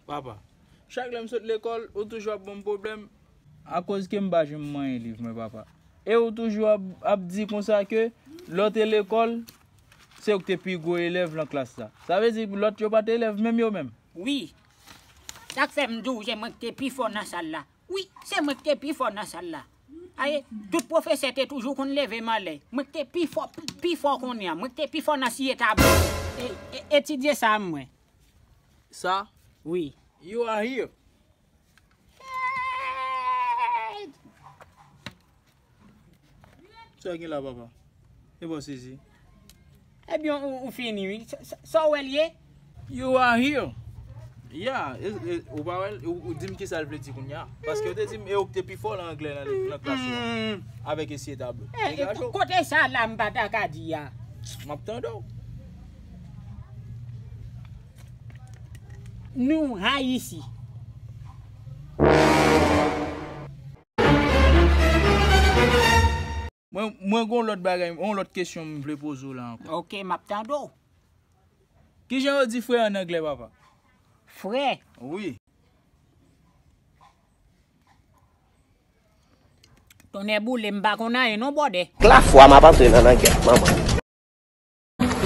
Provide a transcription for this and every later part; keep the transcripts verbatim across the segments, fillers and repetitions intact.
Papa, chak lè m sot lekòl, ou toujou ap ban m pwoblèm. Akoz ke m pa janm manyen liv mwen, papa. E ou toujou ap, ap di konsa ke lè w te lekòl, se ou ki te pi gwo elèv nan klas la. Sa vle di lòt yo pa t elèv menm yo menm? Wi. Sa k fè m di w se mwen ki te pi fò nan sal la. Wi, se mwen ki te pi fò nan sal la. Aye, tout pwofesè te toujou konn leve m anlè. Mwen ki te pi fò, pi fò kounye a. Mwen ki te pi fò nan siye tablo. E, e, etidye sa a mwen. Sa? Wi. You are here. Sa gen la, papa? E bon, sezi. Ebyen, ou, ou fini, wi. Sa, sa, sa w wè l ye? You are here. Yeah, e, e, ou pa wè l, ou, ou di m ki sa l vle di kounye a. Paske ou te di m, e ou ki te pi fò nan anglè nan, nan klas ou an. Avèk esye tablo. E, e, degaje w. Kote sa la m pa ta ka di a? M ap tande w. Nou Ayiti. Mwen, mwen gon lòt bagay, yon lòt kesyon m vle poze w la ankò. Ok, m ap tande w. Kijan yo di frè an anglè, papa? Frè? Wi. Tonnè boule, m pa konn anyen non, bwòdè. Lafwa m ap antre nan langèt, manman.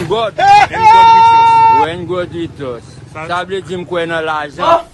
God. When God with us. When God with us. Sa vle di m kwè nan lajan.